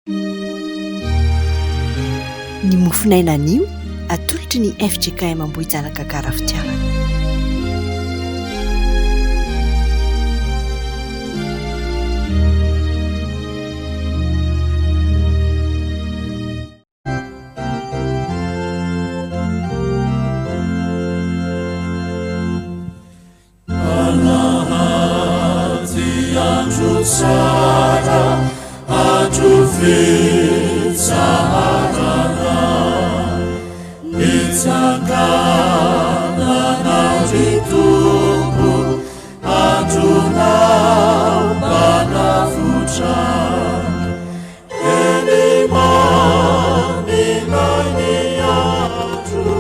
Ny mofonaina anio atolotry ny fjkm Ambohijanaka Gara Fitiavana. Alahady andro tsara, andro fitsaharana, Nitsanganana ry Tompo, andronao mpanavotra. Eny maninay ny andro,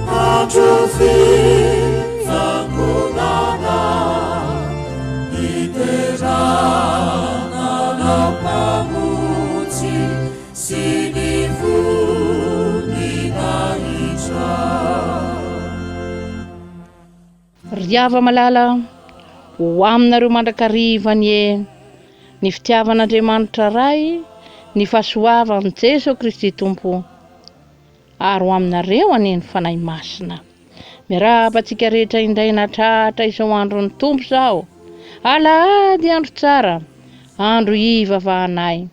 andro fiangonana, hiderana anao Mpamonjy sy ny voninahitra. Ry hava-malala, ho aminareo mandrakariva anie ny fitiavan'Andriamanitra Ray, ny fahasoavan'i Jeso Kristy Tompo, ary ho aminareo anie ny Fanahy Masina. Miarahaba antsika rehetra indray nahatratra izao andron'ny Tompo izao. Alahady andro tsara, andro hivavahanay.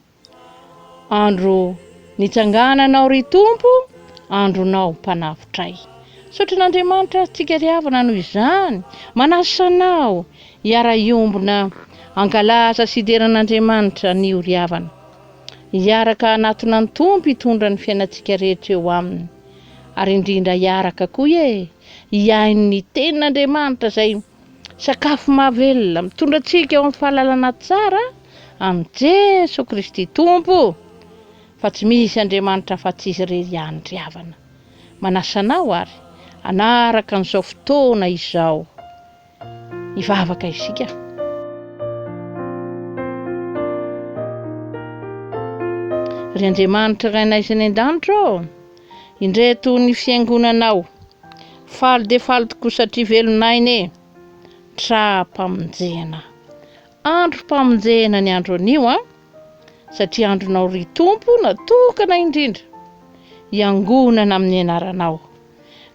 Andro nitsangananao ry Tompo, andronao mpanavotray. Misaotra an'Andriamanitra tsika ry havana noho izany, manasa anao hiara-hiombona hankalaza sy hidera an'Andriamanitra anio ry havana. Hiaraka hanatona ny Tompo hitondra ny fiainantsika rehetra eo aminy, ary indrindra hiaraka koa e, hihaino ny tenin'Andriamanitra izay Sakafo mahavelona, mitondra antsika eo amin'ny fahalalana tsara an'i Jeso Kristy Tompo, fa tsy misy Andriamanitra afa-tsy Izy irery ihany ry havana. Manasa anao ary hanaraka an'izao fotoana izao. Hivavaka isika. Ry Andriamanitra Rainay izay any an-danitra ô, indreto ny fiangonanao. Faly dia faly tokoa satria velon'aina e! Tra-pamonjena. Androm-pamonjena ny andro anio an! Satria andronao ry Tompo natokana indrindra hiangonana amin'ny anaranao.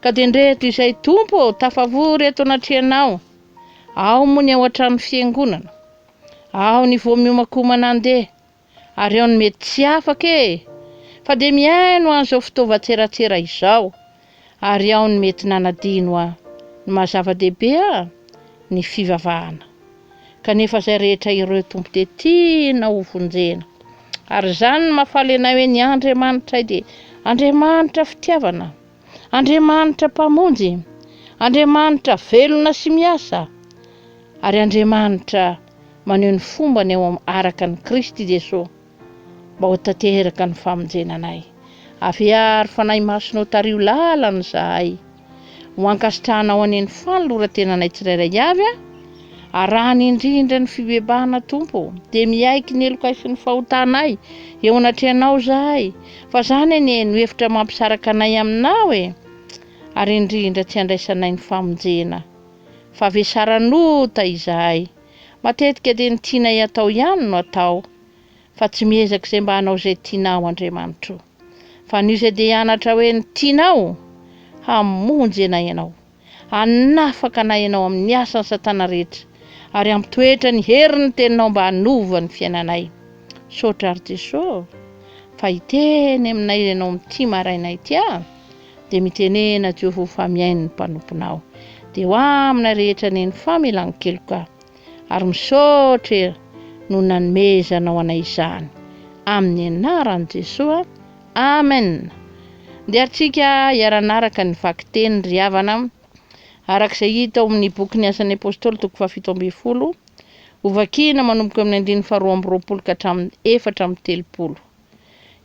Ka dia ndreto izay Tompo ô tafavory eto anatrehanao. Ao moa ny ao an-trano fiangonana. Ao ny vao miomakomana andeha. Ary ao ny mety tsy afaka e! Fa dia mihaino an'izao fitaovan-tseratsera izao. Ary ao ny mety nanadino a! Ny maha zava-dehibe a! Ny fivavahana. Kanefa izay rehetra ireo Tompo dia tianao ho vonjena. Ary izany no mahafaly anay hoe ny Andriamanitray dia Andriamanitra fitiavana. Andriamanitra Mpamonjy. Andriamanitra velona sy miasa. Ary Andriamanitra maneho ny fombany ao am araka an'i Kristy Jesoa mba ho tanteraka ny famonjena anay. Avia ary Fanahy Masina ô tariho lalana izahay. Ho ankasitrahanao anie ny fanoloran-tenanay tsirairay avy a! Arahana indrindra ny fibebahana Tompo ô! Dia miaiky ny helokay sy ny fahotanay eo anatrehanao izahay, fa izany anie no efitra mampisaraka anay aminao e! Ary indrindra tsy andraisanay ny famonjena. Fa vesaran'ota izahay. Matetika dia ny tianay atao ihany no atao, fa tsy miezaka izay mba hanao izay tianao Andriamanitro. Fa anio izay dia hianatra hoe ny tianao, hamonjy anay Ianao, hanafaka anay Ianao amin'ny asan'i Satana rehetra, ary hampitoetra ny herin'ny Teninao mba hanova ny fiainanay. Misaotra ary Jesoa fa hiteny aminay Ianao amin'ity maraina ity ah. Dia mitenena Jehovah fa mihaino ny mpanomponao. Dia ho aminay rehetra anie ny famelan-keloka. Ary misaotra e no nanomezanao anay izany. Amin'ny anaran'i Jesoa. Amen. Ndeha antsika hiara-hanaraka ny vakiteny ry havana, araka izay hita ao amin'ny bokin'ny Asan'ny Apostoly toko faha-17, hovakiana manomboka amin'ny andininy faha-22 ka hatramin'ny 34.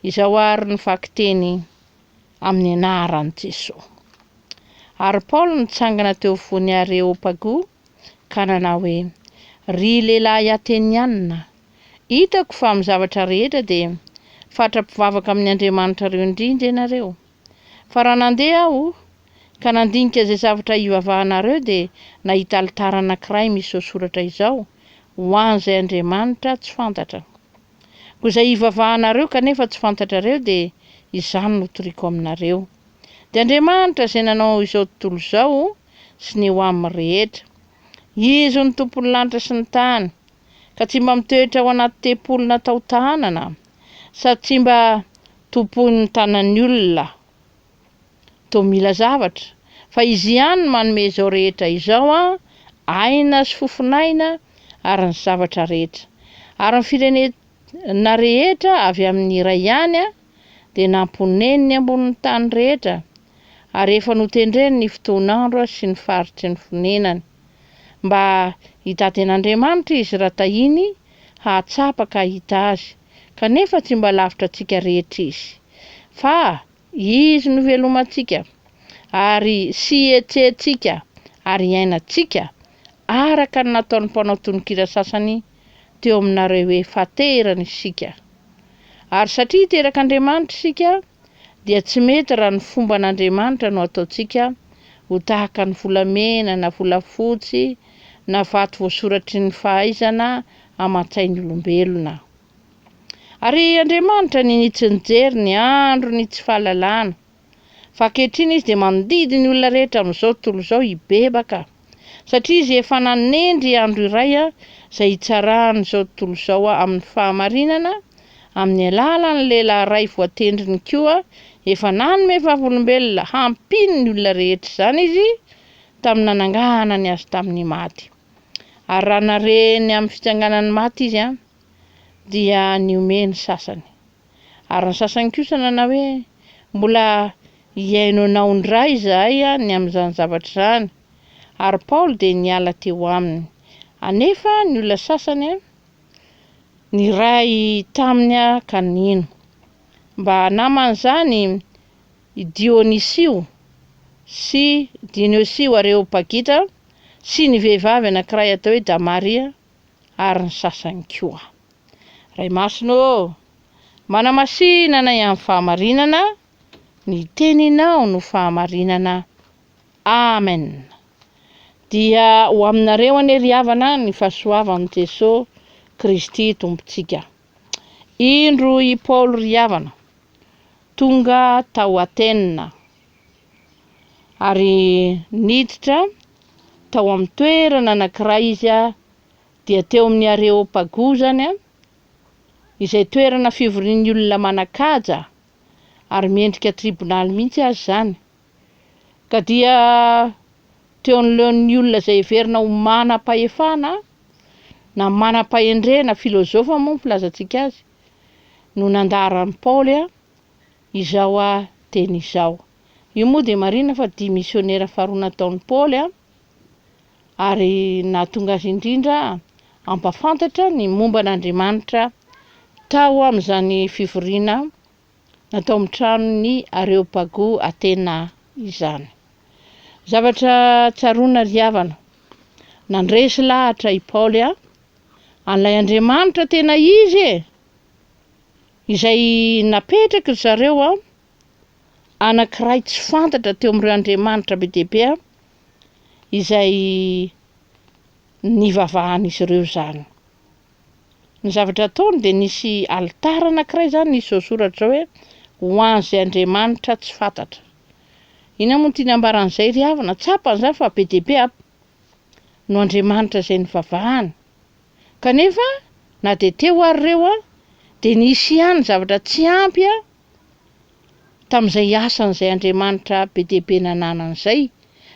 Izao àry ny vakiteny amin'ny anaran'i Jesoa. Ary Paoly nitsangana teo afovoan'i Areopago ka nanao hoe, Ry lehilahy Atenianina, hitako fa amin'ny zavatra rehetra dia fatra-pivavaka amin'ny andriamanitrareo indrindra ianareo. Fa raha nandeha aho ka nandinika izay zavatra ivavahanareo dia nahita alitara anankiray misy izao soratra izao, Ho an'izay andriamanitra tsy fantatra. Koa izay ivavahanareo kanefa tsy fantatrareo dia izany no toriko aminareo. Dia Andriamanitra izay nanao izao tontolo izao sy ny eo aminy rehetra. Izy no Tompon'ny lanitra sy ny tany, ka tsy mba mitoetra ao anaty tempoly natao tanana, sady tsy mba tompoin'ny tanan'ny olona toa mila zavatra, fa Izy ihany no manome izao rehetra izao, aina sy fofon'aina ary ny zavatra rehetra. Ary ny firenena rehetra avy amin'ny iray ihany dia namponeniny ambonin'ny tany rehetra, ary efa notendreny ny fotoan'andro sy ny faritry ny fonenany, mba hitady an'Andriamanitra izy raha tahiny hahatsapa ka hahita Azy, kanefa tsy mba lavitra antsika rehetra Izy, fa Izy no ivelomantsika, ary sy ihetsehantsika ary iainantsika, araka ny nataon'ny mpanao tononkira sasany teo aminareo hoe faterany isika. Ary satria terak'Andriamanitra isika, dia tsy mety raha ny fomban'Andriamanitra no ataontsika ho tahaka ny volamena na volafotsy na vato voasoratry ny fahaizana aman-tsain'ny olombelona. Ary Andriamanitra ninia tsy nijery ny andro ny tsy fahalalana, fa ankehitriny Izy dia mandidy ny olona rehetra amin'izao tontolo izao hibebaka, satria Izy efa nanendry andro iray izay hitsarany izao tontolo izao amin'ny fahamarinana, amin'ny alalan'ny lehilahy iray voatendriny koa efa nanome vavolombelona hampino ny olona rehetra izany Izy tamin'ny nananganany azy tamin'ny maty. Ary raha nare ny amin'ny fitsanganan'ny maty Izy, dia nihomehy ny sasany. Ary ny sasany kosa nanao hoe, Mbola hihaino anao indray izahay ny amin'izany zavatra izany. Ary Paoly dia niala teo aminy. Anefa ny olona sasany niray taminy ka nino. Mba naman'izany i Dionysio sy Dionysio Areopagita sy ny vehivavy anankiray atao hoe Damaria ary ny sasany koa. Ray Masina ô, manamasina anay amin'ny fahamarinana, ny teninao no fahamarinana. Amen. Dia ho aminareo anie ry havana ny fahasoavan'i Jesoa Kristy Tompontsika. Indro i Paoly ry havana, tonga tao Atena, ary niditra tao amin'ny toerana anankiray izy dia teo amin'ny Areopago izany, izay toerana fivorian'ny olona manan-kaja ary miendrika tribonaly mihitsy aza izany. Ka dia teo anoloan'ny olona izay heverina ho manam-pahefana na manam-pahendrena, filôzôfa moa ny filazantsika azy, no nandaharan'i Paoly izao teny izao. Io moa dia marihina fa dia misionera faharoa nataon'i Paoly ary nahatonga azy indrindra hampahafantatra ny momba an'Andriamanitra tao amin'izany fivoriana natao amin'ny tranon'ny Areopago Atena izany. Zavatra tsaroana ry havana, nandresy lahatra i Paoly an'ilay Andriamanitra tena izy e! Izay napetraky ry zareo anankiray tsy fantatra teo amin'ireo andriamanitra be dia be izay nivavahan'izy ireo izany. Ny zavatra ataony dia nisy alitara anankiray izany nisy izao soratra izao hoe ho an'izay andriamanitra tsy fantatra. Inona moa no tiany ambara an'izay ry havana? Tsapany izany fa be dia be no andriamanitra izay nivavahany. Kanefa na dia teo ary ireo dia nisy ihany zavatra tsy ampy tamin'izay asan'izay Andriamanitra be dia be nananany izay,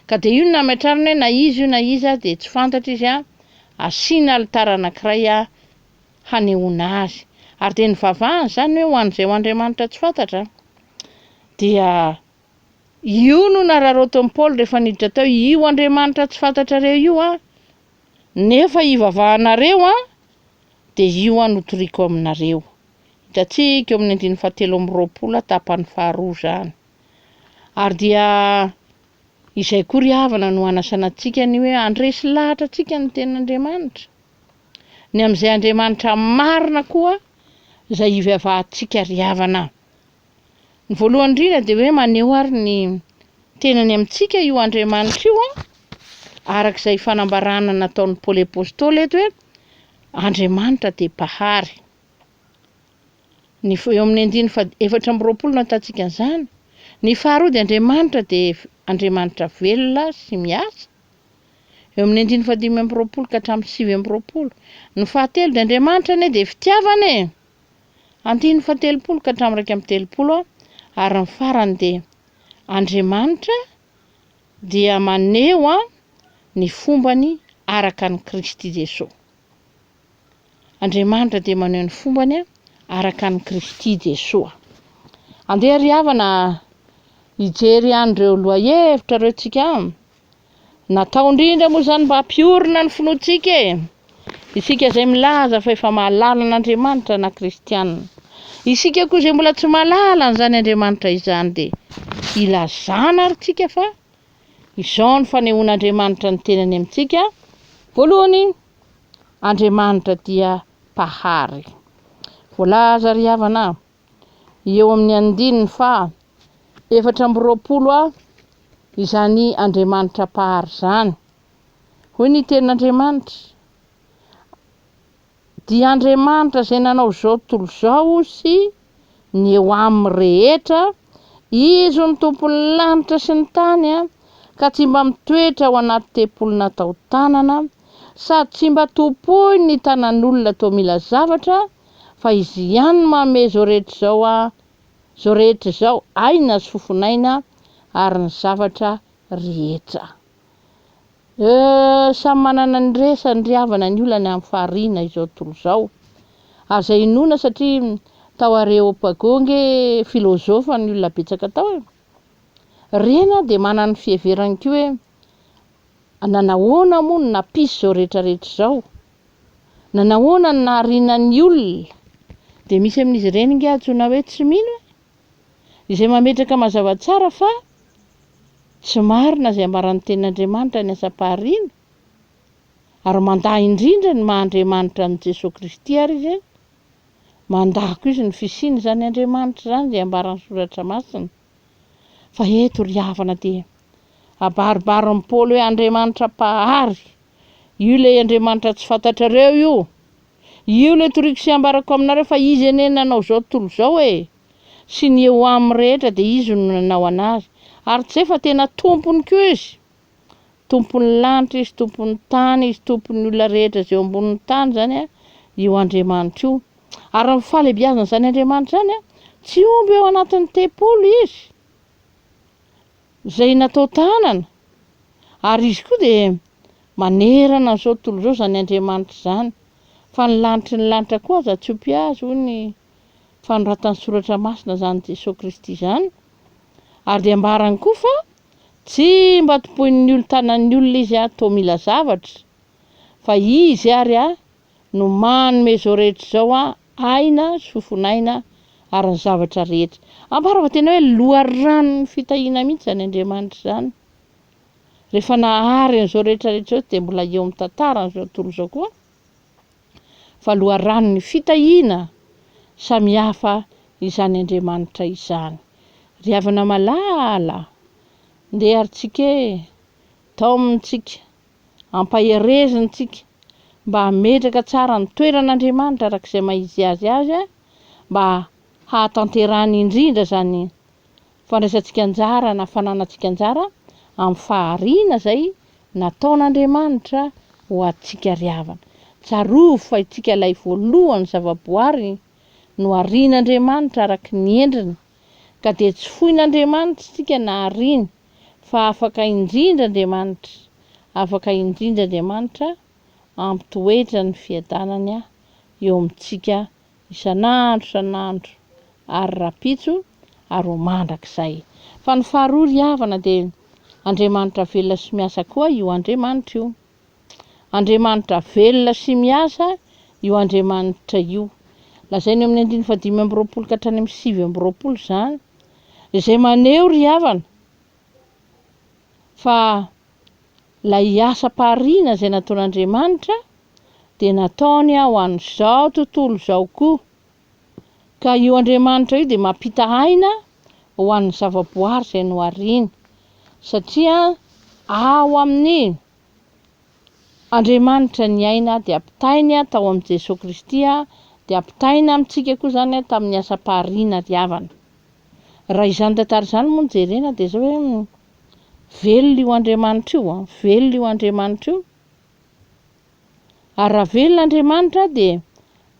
ka dia io no nametrarany hoe na iza io na iza dia tsy fantatra izy an, asiana alitara anankiray hanehoana azy. Ary dia nivavahany izany hoe ho an'izay ho Andriamanitra tsy fantatra. Dia io no nararaotin'i Paoly rehefa niditra tao, io Andriamanitra tsy fantatrareo io an, nefa ivavahanareo an, dia io an no toriko aminareo. Hitantsika eo amin'ny andininy fahatelo amby 20 tapany faharoa izany. Ary dia izay koa ry havana no hanasana antsika ny hoe handresy lahatra antsika ny tenin'Andriamanitra. Ny amin'izay Andriamanitra marina koa izay hivavahantsika ry havana. Ny voalohany indrindra dia hoe maneho ary ny tenany amintsika io Andriamanitra io an, araka izay fanambarana nataon'i Paoly Apostoly eto hoe Andriamanitra dia Mpahary. Ny eo amin'ny andininy faha 24 no ahitantsika an'izany. Ny faharoa dia Andriamanitra dia Andriamanitra velona sy miasa. Eo amin'ny andininy faha 25 ka hatramin'ny 29. Ny fahatelo dia Andriamanitra anie dia fitiavana e! Andininy faha 30 ka hatramin'ny 31 ary ny farany dia Andriamanitra dia maneho ny fombany araka an'i Kristy Jesoa. Andriamanitra dia maneho ny fombany araka an'i Kristy Jesoa. Andeha ry havana hijery an'ireo lohahevitra ireo tsika. Natao indrindra moa izany mba hampiorina ny finoantsika e! Isika izay milaza fa efa mahalala an'Andriamanitra na kristiana. Isika koa izay mbola tsy mahalala an'izany Andriamanitra izany dia ilazana ary tsika fa izao ny fanehoan'Andriamanitra ny tenany amintsika. Voalohany, Andriamanitra dia Mpahary. Voalaza ry havana a, eo amin'ny andininy faha 24 a izany Andriamanitra Mpahary izany. Hoy ny tenin'Andriamanitra, Dia Andriamanitra izay nanao izao tontolo izao sy ny eo aminy rehetra, Izy no Tompon'ny lanitra sy ny tany, ka tsy mba mitoetra ao anaty tempoly natao tanana, sady tsy mba tompoiny ny tanan'olona toa mila zavatra, fa Izy ihany no manome izao rehetra izao, izao rehetra izao, aina sy fofon'aina ary ny zavatra rehetra. Euh, samy manana ny resany ry havana ny olany amin'ny fahariana izao tontolo izao. Aza inoana satria tao Areopago nge filozofa ny olona betsaka tao e. Reny dia manana ny fiheverany koa hoe nanahoana moa no nampisy izao rehetra rehetra izao? Nanahoana no nahariana ny olona? Dia misy amin'izy ireny nge antsoina hoe tsy mino e. Izay mametraka mazava tsara fa tsy marina izay ambaran'ny Tenin'Andriamanitra ny asam-pahariana, ary mandà indrindra ny maha Andriamanitra an'i Jesoa Kristy ary izy, mandà koa izy ny fisian'izany Andriamanitra izany izay ambaran'ny Soratra Masina. Fa eto ry havana dia abaribarin'i Paoly hoe Andriamanitra Mpahary, io ilay Andriamanitra tsy fantatrareo io, Io ilay toriko sy ambarako aminareo fa Izy anie nanao izao tontolo izao e! Sy ny eo aminy rehetra dia Izy no nanao anazy. Ary tsy izay fa tena Tompony koa Izy. Tompon'ny lanitra Izy, Tompon'ny tany Izy, Tompon'ny olona rehetra izay eo ambonin'ny tany izany an, io Andriamanitra io. Ary ny fahalehibiazan'izany Andriamanitra izany an, tsy omby ao anatin'ny tempoly Izy, izay natao tanana. Ary Izy koa dia Manerana an'izao tontolo izao izany Andriamanitra izany, fa ny lanitry ny lanitra koa aza tsy ompy azy, hoy ny fanoratan'ny Soratra Masina izany Jesoa Kristy izany. Ary dia ambarany koa fa tsy mba tompoin'ny olon-tanan'ny olona Izy toa mila zavatra, fa Izy ary no manome izao rehetra izao aina sy fofon'aina ary ny zavatra rehetra. Ambara fa tena hoe loharanon'ny fitahiana mihitsy izany Andriamanitra izany. Rehefa nahary an'izao rehetra rehetra izao dia mbola eo amin'ny tantaran'izao tontolo izao koa fa loharanon'ny fitahiana samihafa izany Andriamanitra izany. Ry havana malala, ndeha ary tsika e, taominy tsika, ampahereziny tsika mba hametraka tsara ny toeran'Andriamanitra araka izay maha izy azy azy mba hahatanterahany indrindra izany Fandraisantsika anjara na fananantsika anjara amin'ny fahariana izay nataon'Andriamanitra ho antsika ry havana. Tsarovy fa isika ilay voalohany zava-boary noharian'Andriamanitra araka ny endriny, ka dia tsy foin'Andriamanitra isika nahariany fa afaka indrindra Andriamanitra, afaka indrindra Andriamanitra hampitoetra ny fiadanany eo amintsika Isan'andro isan'andro ary rahampitso ary ho mandrakizay. Fa ny faharoa ry havana dia Andriamanitra velona sy miasa koa io Andriamanitra io. Andriamanitra velona sy miasa io Andriamanitra io. Lazainy eo amin'ny andininy fahadimy amby roapolo ka hatrany amin'ny 29 izany. Izay maneho ry havana fa Ilay asam-pahariana izay nataon'Andriamanitra dia nataony ho an'izao tontolo izao koa. Ka io Andriamanitra io dia mampita aina ho an'ny zavaboary izay nohariany. Satria ao amin'ny Andriamanitra ny aina dia ampitainy tao amin'i Jesoa Kristy. Dia ampitaina amintsika koa izany tamin'ny asam-pahariana ry havana. Raha izany tantara izany moa no jerena dia izao hoe velona io Andriamanitra io an, velona io Andriamanitra io. Ary raha velona Andriamanitra dia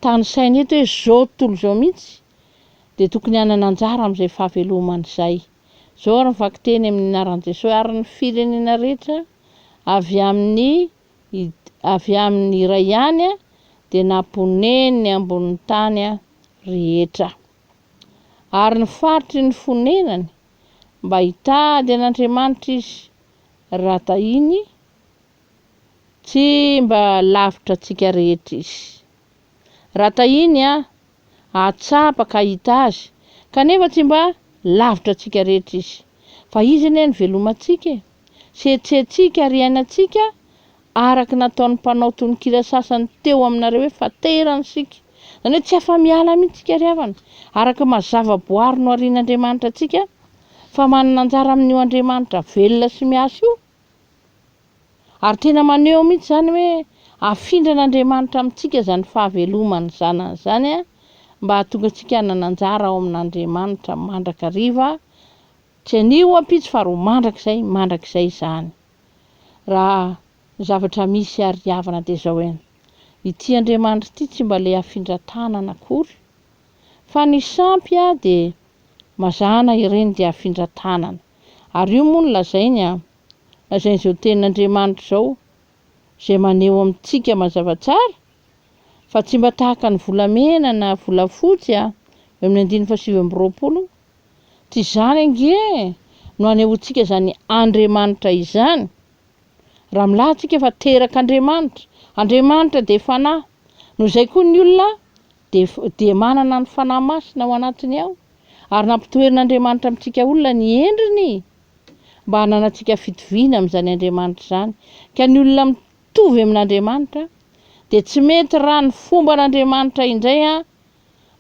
tanisaina eto hoe izao tontolo izao mihitsy dia tokony hanana anjara amin'izay fahavelomana izay. Izao ary ny vakiteny amin'ny anaran'i Jesoa ary ny firenena rehetra avy amin'ny avy amin'ny iray ihany dia namponeniny ambonin'ny tany rehetra. Ary ny faritry ny fonenany mba hitady an'Andriamanitra izy raha tahiny Tsy mba lavitra antsika rehetra Izy. Raha tahiny aho, hahatsapa ka hahita Azy, kanefa tsy mba lavitra antsika rehetra Izy. Fa Izy anie no velomantsika e! Sy hetsehintsika ary iainantsika araka ny nataon'ny mpanao tononkira sasany teo aminareo hoe faterana isika. Izany hoe tsy afa-miala mihitsy isika ry havana, araka ny maha zava-boary noharian'Andriamanitra antsika, fa manana anjara amin'io Andriamanitra velona sy miasa io. Ary tena maneho mihitsy izany hoe afindran'Andriamanitra amintsika izany fahaveloman'ny Zanany izany mba hahatonga antsika hanana anjara ao amin'Andriamanitra mandrakariva, tsy anio ampitso fa ary ho mandrakizay mandrakizay izany. Raha ny zavatra misy ary havana dia izao hoe, ity Andriamanitra ity tsy mba le afindra tanana akory, fa ny sampy dia mazàna ireny dia afindra tanana. Ary io moa no lazainy an! Lazain'izao tenin'Andriamanitra izao, izay maneho amintsika mazava tsara fa tsy mba tahaka ny volamena na volafotsy eo amin'ny andininy fahasivy amby roapolo, tsy izany ange no anehoantsika izany Andriamanitra izany. Raha milaza isika fa terak'Andriamanitra, Andriamanitra dia Fanahy, noho izay koa ny olona dia dia manana ny Fanahy Masina ao anatiny ao, ary nampitoherin'Andriamanitra amintsika olona ny endriny. mba hananantsika fitoviana amin'izany Andriamanitra izany, ka ny olona mitovy amin'Andriamanitra dia tsy mety raha ny fomban'Andriamanitra indray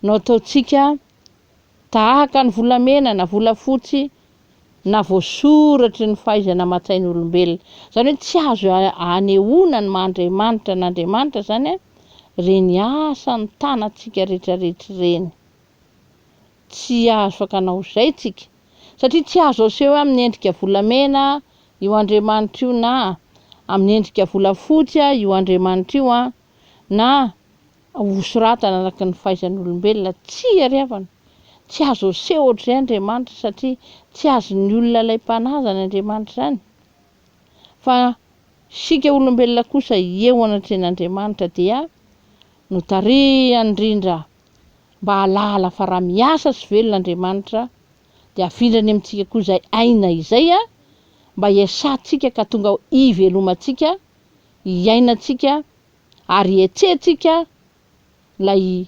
no ataontsika tahaka ny volamena na volafotsy na voasoratry ny fahaizana aman-tsain'olombelona. Izany hoe tsy azo anehoana ny maha Andriamanitra an'Andriamanitra izany ireny asan'ny tanantsika rehetrarehetra ireny. Tsy azo fakana ho izay tsika, satria tsy azo aseho hoe amin'ny endrika volamena io Andriamanitra io na amin'ny endrika volafotsy io Andriamanitra io na hosoratana araka ny fahaizan'olombelona. Tsia ry havana, tsy azo aseho ohatr'izay Andriamanitra satria tsy azon'ny olona alaim-panahy izany Andriamanitra izany. Fa isika olombelona kosa eo anatrehan'Andriamanitra dia notarihany indrindra mba hahalala fa raha miasa sy velona Andriamanitra dia afindrany amintsika koa izay aina izay mba hiasantsika ka tonga ho hivelomantsika, hiainantsika ary hihetsehantsika ilay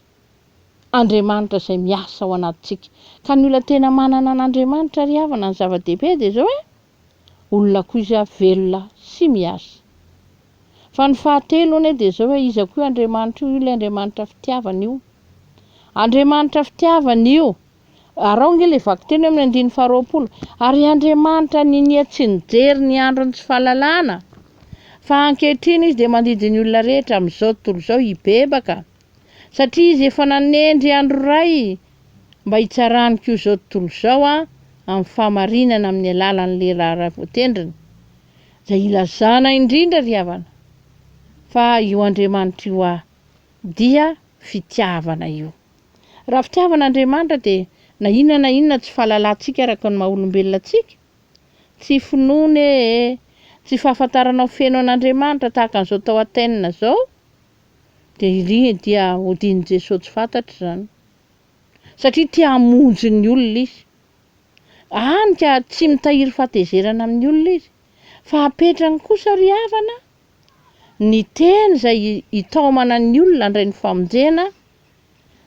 Andriamanitra izay miasa ao anatintsika. Ka ny olona tena manana an'Andriamanitra ry havana ny zava-dehibe dia izao hoe olona koa izy velona sy miasa. Fa ny fahatelo anie dia izao hoe iza koa io Andriamanitra io, io ilay Andriamanitra fitiavana io. Andriamanitra fitiavana io. Araho ange ilay vakiteny eo amin'ny andininy faharoapolo. Ary Andriamanitra ninia tsy nijery ny andron'ny tsy fahalalana, fa ankehitriny Izy dia mandidy ny olona rehetra amin'izao tontolo izao hibebaka, satria Izy efa nanendry andro iray mba hitsarany koa izao tontolo izao amin'ny fahamarinana amin'ny alalan'ny lehilahy iray voatendriny. Izay ilazana indrindra ry havana fa io Andriamanitra io ahy dia fitiavana io. Raha fitiavana Andriamanitra dia na inona na inona tsy fahalalantsika araka ny maha olombelona antsika, tsy finoana ee, tsy fahafantaranao feno an'Andriamanitra tahaka an'izao tao Athènes izao dia iri dia hodian'i Jesoa tsy fantatra izany. Satria te hamonjy ny olona Izy. Hany ka tsy mitahiry fahatezerana amin'ny olona izy, fa apetrany kosa ry havana ny teny izay hitaomana ny olona handray ny famonjena,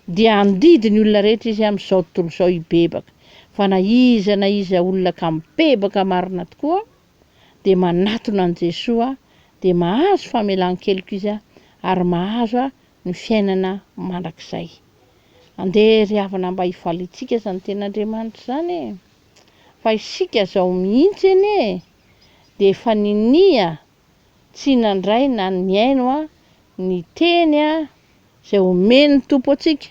dia handidy ny olona rehetra izy amin'izao tontolo izao hibebaka, fa na iza na iza olona ka mibebaka marina tokoa dia manatona an'i Jesoa dia mahazo famelan-keloka izy ary mahazo ny fiainana mandrakizay. Andeha ry havana mba hifaliantsika izany tenin'Andriamanitra izany e! Fa isika izao mihitsy anie dia efa ninia tsy nandray na nihaino ny teny. izay omen'ny Tompo antsika,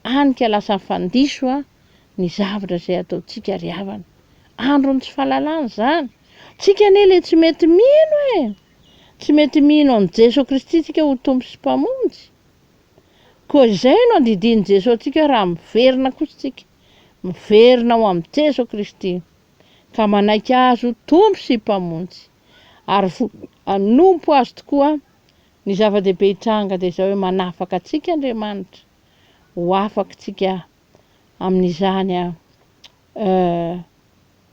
hany ka lasa mifandiso ny zavatra izay ataontsika ry havana. Andron'ny tsy fahalalana izany. Tsika anie ilay tsy mety mino e! Tsy mety mino an'i Jeso Kristy tsika ho Tompo sy Mpamonjy. Koa izay no andidian'i Jeso antsika hoe raha miverina kosa tsika, miverina ho amin'i Jeso Kristy, ka manaiky Azy ho Tompo sy Mpamonjy, ary hanompo Azy tokoa, ny zava-dehibe hitranga dia izao hoe manafaka antsika Andriamanitra, ho afaka tsika amin'izany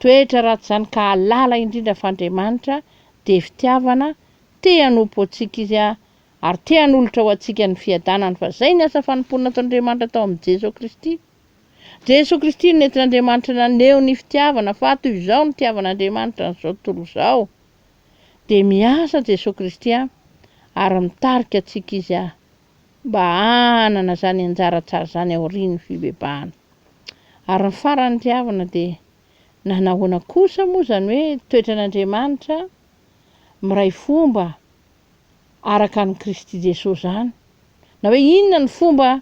toetra ratsy izany ka hahalala indrindra fa Andriamanitra dia fitiavana, te hanompo antsika Izy ary te hanolotra ho antsika ny fiadanany fa izay ny asa fanompoana nataon'Andriamanitra tao amin'i Jesoa Kristy. Jesoa Kristy no nentin'Andriamanitra naneho ny fitiavana fa toy izao no nitiavan'Andriamanitra an'izao tontolo izao. Dia miasa Jesoa Kristy ary mitarika antsika Izy mba hanana izany anjara tsara izany aorian'ny fibebahana. Ary ny farany ry havana dia nanahoana kosa moa izany hoe toetran'Andriamanitra miray fomba araka an'i Kristy Jesoa izany? Na hoe inona ny fomba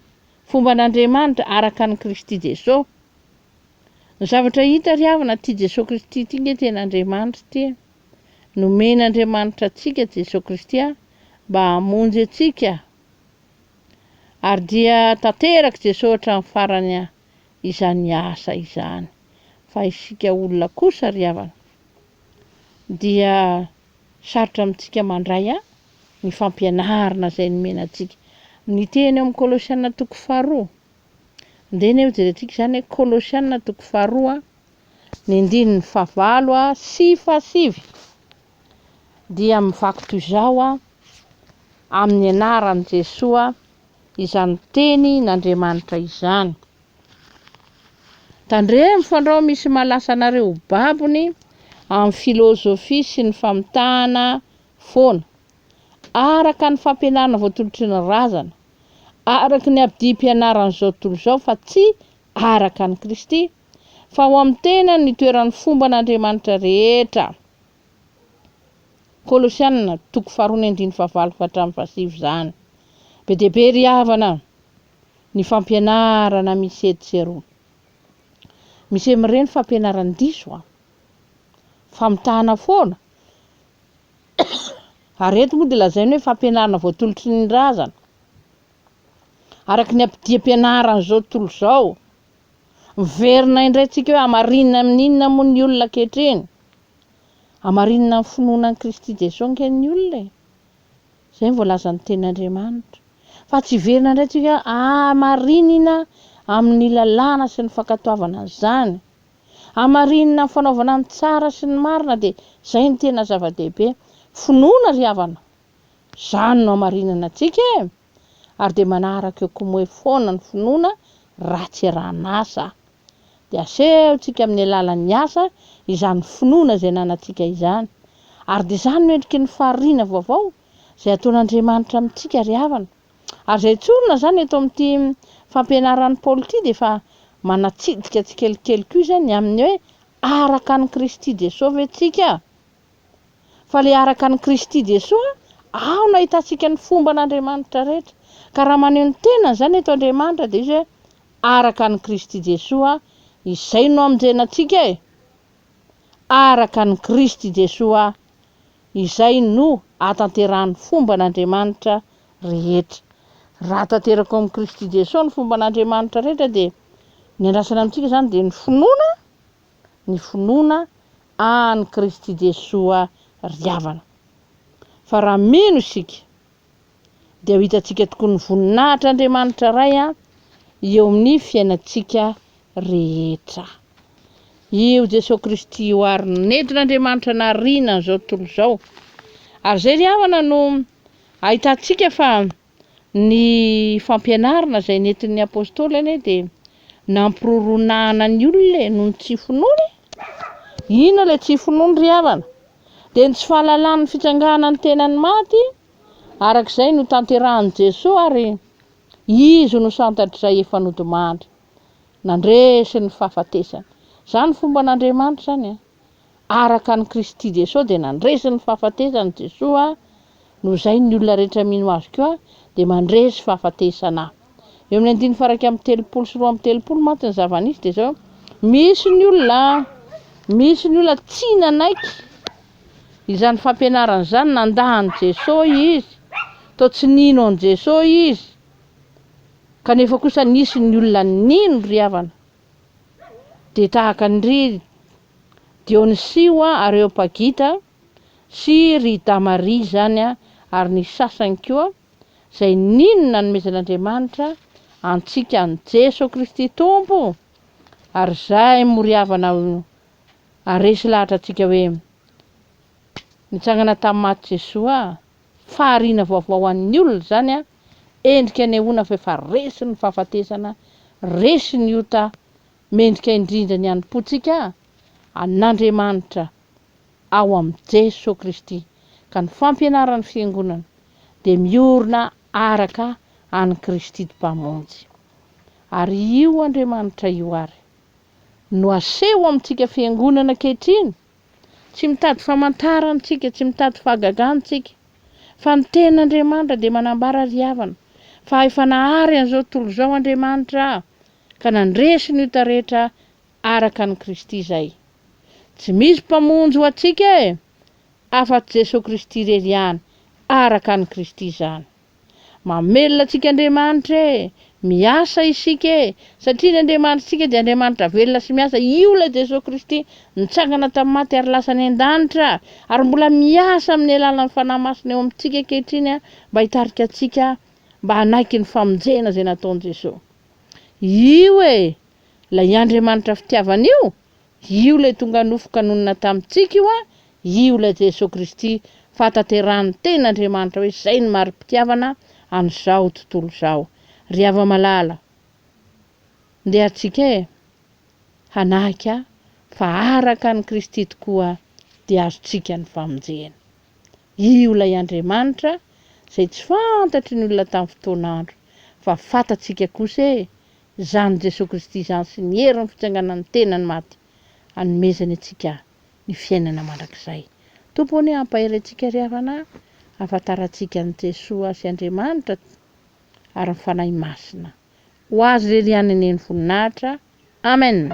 fomban'Andriamanitra araka an'i Kristy Jesoa? Ny zavatra hita ry havana ity Jesoa Kristy ity nge tena Andriamanitra ity e! Nomen'Andriamanitra antsika Jesoa Kristy mba hamonjy antsika Ary dia tanterak'i Jesoa hatramin'ny farany izany asa izany. Fa isika olona kosa ry havana dia sarotra amintsika mandray ny fampianarana izay nomena antsika. Ny teny ao amin'ny Kolosiana toko faharoa, andeha anie hojerentsika izany hoe Kolosiana toko faharoa ny andininy fahavalo sy fahasivy dia mivaky toy izao amin'ny anaran'i Jesoa izany teny n'Andriamanitra izany. Tandremo fandrao misy mahalasa anareo ho babony amin'ny filôzôfia sy ny famitahana foana, araka ny fampianarana voatolotry ny razana, araka ny abidim-pianaran'izao tontolo izao fa tsy araka an'i Kristy, fa ao amin'ny tenany no itoeran'ny fomban'Andriamanitra rehetra. Kolosiana, toko faharoa ny andininy fahavalo ka hatramin'ny fahasivy izany. Be dia be ry havana ny fampianarana misy etsy sy eroa. Misy amin'ireny fampianaran-diso an! Famitahana foana. Ary eto moa dia lazainy hoe fampianarana voatolotry ny razana. Araka ny ampodiam-pianaran'izao tontolo izao. Miverina indray tsika hoe hamarinina amin'ny inona moa ny olona ankehitriny? Hamarinina amin'ny finoana an'i Kristy Jesoa ange ny olona e! Izay no voalazan'ny tenin'Andriamanitra. Fa tsy hiverina indray tsika hoe hamarinina amin'ny lalàna sy ny fankatoavana an'izany. Hamarinina amin'ny fanaovana ny tsara sy ny marina dia izay no tena zava-dehibe. Finoana ry havana! Izany no hamarinana antsika e! Ary dia manaraka eo komoe foana ny finoana raha tsy iarahan'asa. Dia asehontsika amin'ny alalan'ny asa izany finoana izay ananantsika izany. Ary dia izany no endriky ny fahariana vaovao izay ataon'Andriamanitra amintsika ry havana. Ary izay tsorina izany eto amin'ity fampianaran'i Paoly ity dia efa manatsidika tsikelikely koa izany ny amin'ny hoe araka an'i Kristy Jesoa ve tsika? Fa ilay araka an'i Kristy Jesoa, ao no ahitantsika ny fomban'Andriamanitra rehetra. Ka raha maneho ny tenany izany eto Andriamanitra dia izy hoe araka an'i Kristy Jesoa, izay no hamonjena antsika e! Araka an'i Kristy Jesoa, izay no ahatanterahan'ny fomban'Andriamanitra rehetra. Raha tanteraka ao amin'i Kristy Jesoa ny fomban'Andriamanitra rehetra dia ny andrasana amintsika izany dia ny finoana, ny finoana an'i Kristy Jesoa ry havana. Fa raha mino isika dia ho hitantsika tokoa ny voninahitr'Andriamanitra Ray eo amin'ny fiainantsika rehetra. Io Jesoa Kristy io ary nentin'Andriamanitra nariana an'izao tontolo izao. Ary izay ry havana no ahitantsika fa Ny fampianarana izay nentin'ny Apostoly anie dia nampiroronaana ny olona e, noho ny tsy finoany e! Inona ilay tsy finoany ry havana? Dia ny tsy fahalalany ny fitsanganan'ny tenan'ny maty, araka izay notanterahin'i Jesoa ary Izy no santatr'izay efa nodimandry, nandresy ny fahafatesana. Izany fomban'Andriamanitra izany an! Araka an'i Kristy Jesoa dia nandresy ny fahafatesana Jesoa. Noho izay ny olona rehetra mino Azy koa dia mandresy fahafatesana. Eo amin'ny andininy faha 31 sy 32 mantsy ny zava-nisy dia izao, misy ny olona, misy ny olona tsy nanaiky izany fampianarana izany, nandà an'i Jesoa izy, toa tsy nino an'i Jesoa izy, kanefa kosa nisy ny olona nino ry havana, dia tahaka an-dry Dionysio Areopagita sy ry Damaria izany ary ny sasany koa, izay nino ny nanomezan'Andriamanitra antsika an'i Jeso Kristy Tompo, ary izay moriavana haharesy lahatra antsika hoe nitsangana tamin'ny maty Jesoa, fahariana vaovao ho an'ny olona izany, endrika anehoana fa efa resy ny fahafatesana, resy ny ota, mendrika indrindra ny hanompoantsika an'Andriamanitra ao amin'i Jesoa Kristy, ka ny fampianaran'ny Fiangonana dia miorina araka an'i Kristy Mpamonjy. Ary io Andriamanitra io àry no aseho amintsika Fiangonana ankehitriny, tsy mitady famantarana isika, tsy mitady fahagagana isika, fa ny Tenin'Andriamanitra dia manambara ry havana fa efa nahary an'izao tontolo izao Andriamanitra ka nandresy ny ota rehetra araka an'i Kristy izay. Tsy misy Mpamonjy ho antsika e! Afa-tsy Jesoa Kristy irery ihany, araka an'i Kristy izany. Mamelona antsika Andriamanitra e! Miasa isika e! Satria ny Andriamanitritsika dia Andriamanitra velona sy miasa, io ilay Jesoa Kristy nitsangana tamin'ny maty ary lasa any an-danitra, ary mbola miasa amin'ny alalan'ny Fanahy Masina eo amintsika ankehitriny mba hitarika antsika mba hanaiky ny famonjena izay nataon'i Jesoa. Io e! Ilay Andriamanitra fitiavana io, io ilay tonga nofo ka nonina tamintsika io an, io ilay Jesoa Kristy fahatanterahan'ny tenin'Andriamanitra hoe izay no mari-pitiavana an'izao tontolo izao. Ry hava-malala, ndeha antsika e, hanahika fa araka an'i Kristy tokoa dia azontsika ny famonjena. Io ilay Andriamanitra izay tsy fantatry ny olona tamin'ny fotoan'andro fa fantatsika kosa e, Izany Jesoa Kristy izany sy ny herin'ny fitsanganan'ny tenany maty hanomezany antsika ny fiainana mandrakizay. Tompo anie hampahery antsika ry havana hahafantarantsika an'i Jesoa sy Andriamanitra ary ny Fanahy Masina. Ho Azy irery ihany anie ny voninahitra. Amen.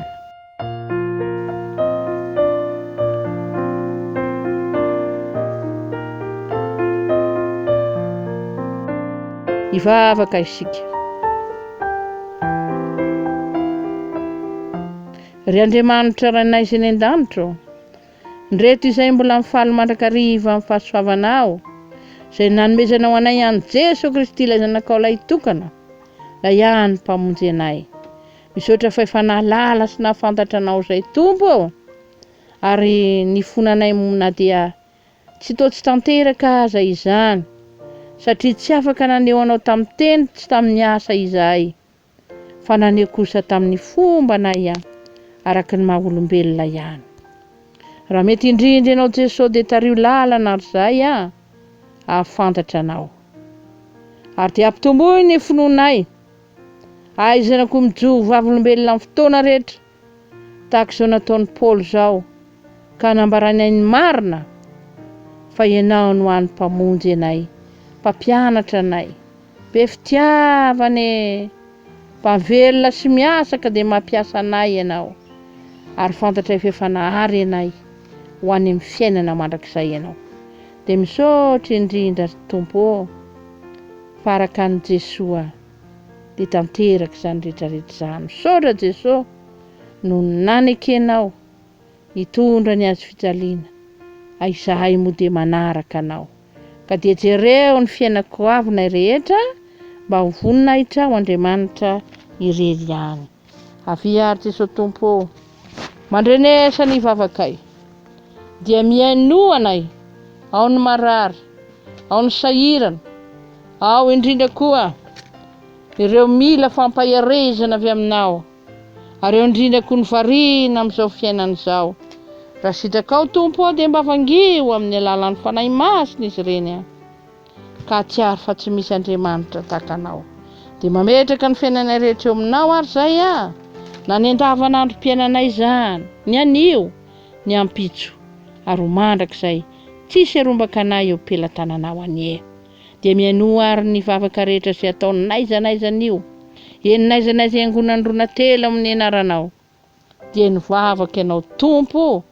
Hivavaka isika. Ry Andriamanitra Rainay izay any an-danitra ô, ndreto izay mbola mifaly mandrakariva amin'ny fahasoavanao, izay nanomezanao anay an'i Jeso Kristy ilay Zanakao Lahitokana, ilay hany Mpamonjy anay. Misaotra fa efa nahalala sy nahafantatra Anao izay Tompo ô! Ary ny fonanay na dia tsy toa tsy tanteraka aza izany, satria tsy afaka naneho Anao tamin'ny teny sy tamin'ny asa izahay, fa naneho kosa tamin'ny fombanay araka ny maha olombelona ihany. Raha mety indrindra Ianao Jesoa dia tariho lalana ary izahay hahafantatra Anao. Ary dia ampitomboy ny finoanay. Ahaizana koa mijoro vavolombelona amin'ny fotoana rehetra, tahaka izao nataon'i Paoly izao, ka hanambaranay ny marina, fa Ianao no hany Mpamonjy anay, Mpampianatra anay, be fitiavana e! Mpavelona sy miasa ka dia mampiasa anay Ianao, ary fantatray fa efa nahary anay ho any amin'ny fiainana mandrakizay Ianao. Dia misaotra indrindra ry Tompo ô, fa araka an'i Jesoa. dia tanteraka izany rehetra rehetra izany. Misaotra Jeso no nanekenao hitondra ny hazo fijaliana, a izahay moa dia manaraka Anao. Ka dia jereo ny fiainako avinay rehetra mba ho voninahitrao Andriamanitra irery ihany. Avia ary Jeso Tompo ô, mandrenesa ny vavakay, dia mihainoa anay, ao ny marary, ao ny sahirana, Ao indrindra koa ireo mila fampaherezana avy aminao, ary ao indrindra koa ny variana amin'izao fiainana izao. Raha sitrakao Tompo ô dia mba vangio amin'ny alalan'ny Fanahy Masina izy ireny an, ka hahatsiaro fa tsy misy Andriamanitra tahaka Anao. Dia mametraka ny fiainanay rehetra eo aminao ary izay an, na ny andavanandrom-piainanay izany, ny anio, ny ampitso, ary ho mandrakizay. Tsisy arombaka anay eo pelatananao anie. Dia mihainoa ary ny vavaka rehetra izay atao n'aiza n'aiza anio, eny n'aiza n'aiza iangonan'ny roa na telo amin'ny anaranao. Dia nivavaka ianao Tompo o!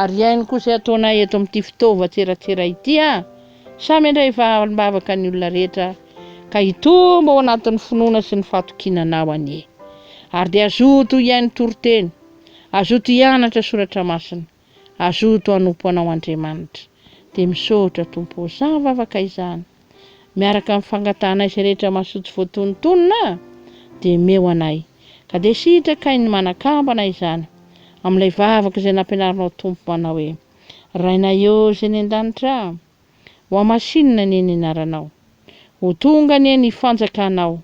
Ary hihaino koa izay ataonay eto amin'ity fitaovan-tseratsera ity a! Samy handray valim-bavaka ny olona rehetra ka hitombo ao anatin'ny finoana sy ny fahatokiana Anao anie. Ary dia hazoto hihaino toriteny, hazoto hianatra soratra masina, hazoto hanompo Anao Andriamanitra. Dia misaotra Tompo o! Izany vavaka izany. Miaraka amin'ny fangatahanay izay rehetra masoa tsy voatonontonona dia omeo anay, ka dia sitrakay ny manakambana izany amin'ilay vavaka izay nampianarinao Tompo manao hoe, Rainay ô izay any an-danitra, hohamasinina anie ny anaranao, ho tonga anie ny fanjakanao,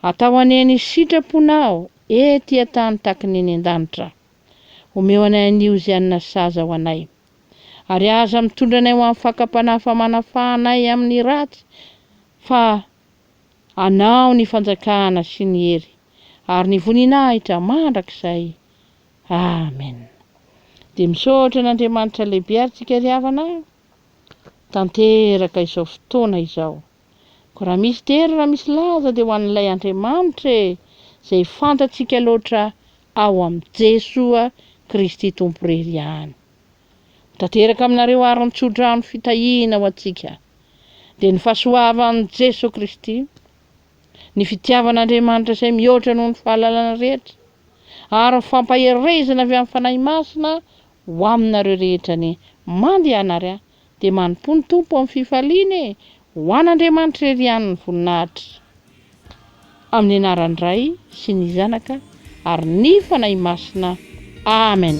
atao anie ny sitraponao ety an-tany tahaky ny any an-danitra. Omeo anay anio izay hanina sahaza ho anay. Ary aza mitondra anay ho amin'ny fakam-panahy fa manafaha anay amin'ny ratsy fa Anao ny fanjakana sy ny hery ary ny voninahitra mandrakizay. Amen. Dia misaotra an'Andriamanitra lehibe ary tsika ry havana a! Tanteraka izao fotoana izao. Koa raha misy dera raha misy laza dia ho an'ilay Andriamanitra e! Izay fantatsika loatra ao amin'i Jesoa Kristy Tompo irery ihany. Ho tanteraka aminareo ary ny tsodrano fitahiana ho antsika, dia ny fahasoavan'i Jesoa Kristy, ny fitiavan'Andriamanitra izay mihoatra noho ny fahalalana rehetra, ary ny fampaherezana avy amin'ny Fanahy Masina ho aminareo rehetra anie. Mandehana ary dia manompoa ny Tompo amin'ny fifaliana e! Ho an'Andriamanitra irery ihany ny voninahitra. Amin'ny anaran'ny Ray sy ny Zanaka ary ny Fanahy Masina. Amen.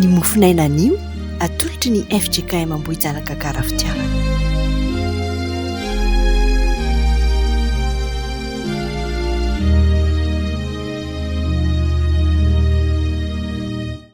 Ny mofonaina anio atolotry ny fjkm Ambohijanaka Gara Fitiavana.